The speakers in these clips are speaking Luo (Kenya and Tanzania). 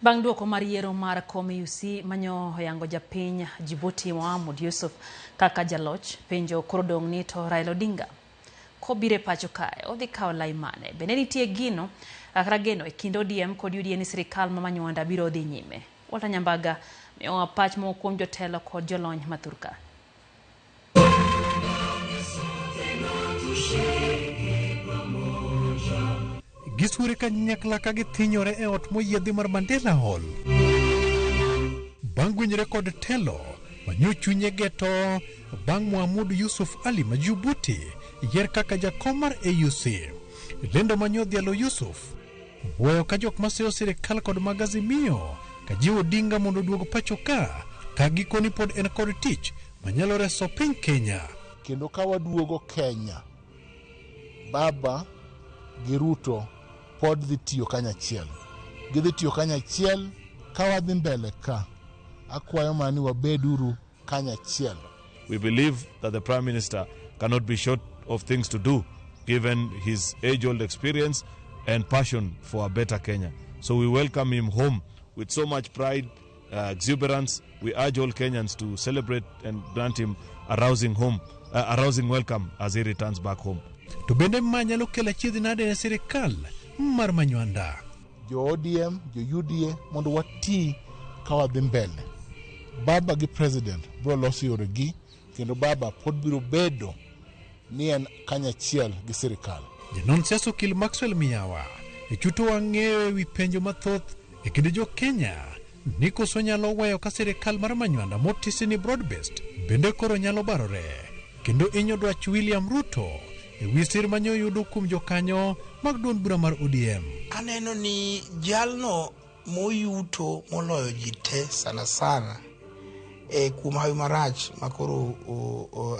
Bang' duoko mar yiero mar kom AUC manyo oyango japiny Djibouti Mohamud Yusuf kaka jaloch, penjo koro dong' ni to Raila Odinga kobiro e pacho kae odhi kawo lai mane? Bende nitie gino kata geno e kind ODM kod UDA ni sirikal ma Manywanda biro dhi nyime? Walter Nyambaga miyowa pach moko kuom jotelo kod jolony mathurka. Gisure kanyakla ka githinyore e ot moyiedhi mar Mandela Hall. Bang' gwenyore kod telo manyo chunye geto bang' Mohamud Yusuf Ali ma Djibouti yier kaka jakom mar AUC. Lendo manyo odhialo Yusuf weyo ka jok maseyo sirikal kod mag Azimio ka jiwo Odinga mondo oduog pacho ka ka gikoni pod en kod tich manyalo reso piny Kenya. Kendo ka waduogo Kenya, Baba gi Ruto pod dhi tiyo kanyachiel. Gidhi tiyo kanyachiel ka wadhi mbele ka. Akwayo mana ni wabeduru kanyachiel. We believe that the Prime Minister cannot be short of things to do, given his age-old experience and passion for a better Kenya. So we welcome him home with so much pride, exuberance. We urge all Kenyans to celebrate and grant him a rousing home, a rousing welcome as he returns back home. To bende ma nyalo kelo achiedh nade ne sirikal mar Manywanda? Jo ODM, jo UDA mondo wati ka wadhi mbele. Baba gi president biro loso yoregi kendo baba pod biro bedo ni en kanyachiel gi sirikal. Janon siasa okil Maxwell Miyawa e chuto wang'eyo e wi penjo mathoth e kind jo Kenya ni koso nyalo weyo ka sirikal mar Manywanda motisi ni broad based bende koro nyalo barore kendo inyo dwach William Ruto e wi sir manyo yudo kuom jokanyo mag duond bura mar ODM. Aneno ni jalno moyuto moloyo ji te sana sana e kuom hawi marach makoro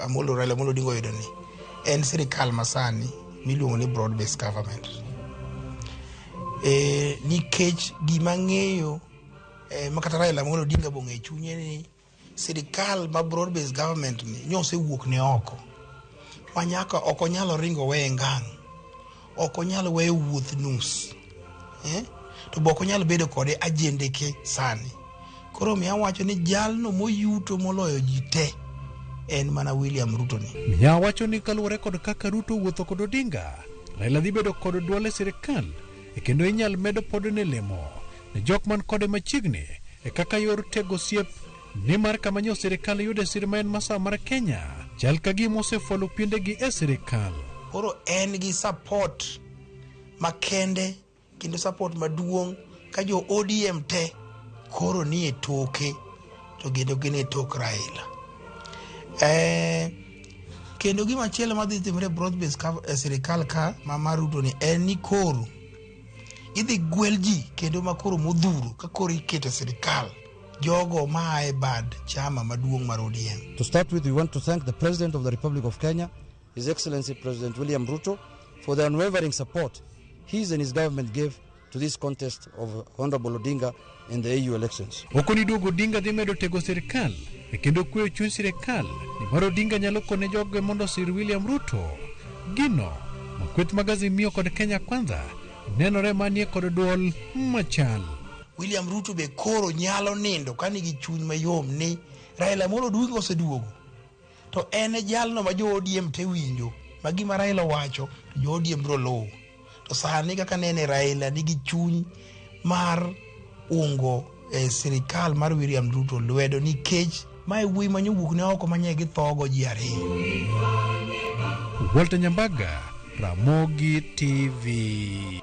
Amolo Raila Amolo Odinga oyudo ni en sirikal masani miluongo ni broad based government. Nikech gima ng'eyo makata Raila Amolo Odinga bong'e chunye ni sirikal ma broad based government ni nyosewuok ne oko ma nyaka ok onyal ringo weye ngang', ok onyal weyo wuoth nus, to be ok onyal bedo kode ajendeke sani. Koro miyo awacho ni jalno moyuto moloyo ji te en mana William Ruto ni. Miya wacho ni kaluwore kod kaka Ruto wuotho kod Odinga, Raila dhi bedo kod duol e sirikal e kendo inyal medo pod ne lemo ne jok man kode machiegni e kaka yor tego osiep nimar kama nyo sirikal yude sir ma en masawa mar Kenya chal ka gima osefualo piendegi e sirikal. Koro en gi support makende kendo support maduong' ka jo ODM te koro ni e toke to kendo gin e tok Raila. Kendo gima chielo madhi timore e broad based e sirikal ka ma mar Ruto ni en ni koro idhi gwel ji kendo makoro modhuro ka koro iketo e sirikal jogo maa e bad chama maduong' mar ODM. To start with, we want to thank the President of the Republic of Kenya, His Excellency President William Ruto, for the unwavering support his and his government gave to this contest of Honorable Odinga in the AU elections. Okoni duogo Odinga dhi medo tego sirikal e kendo kweyo chuny sirikal nimar Odinga nyalo kone joge mondo osir William Ruto. Gino ma kweth mag Azimio kod Kenya Kwanza nenore manie kod duol machal. William Ruto be koro nyalo nindo ka nigi chuny mayom ni Raila Amolo Odinga oseduogo. To en e jalno ma jo ODM te winjo ma gima Raila owacho to jo ODM biro luwo. To sani kaka nene Raila nigi chuny mar ungo e sirikal mar William Ruto lwedo nikech mae wuoyi manyowuok ne oko manye githogo ji ariyo. Walter Nyambaga, Ramogi TV.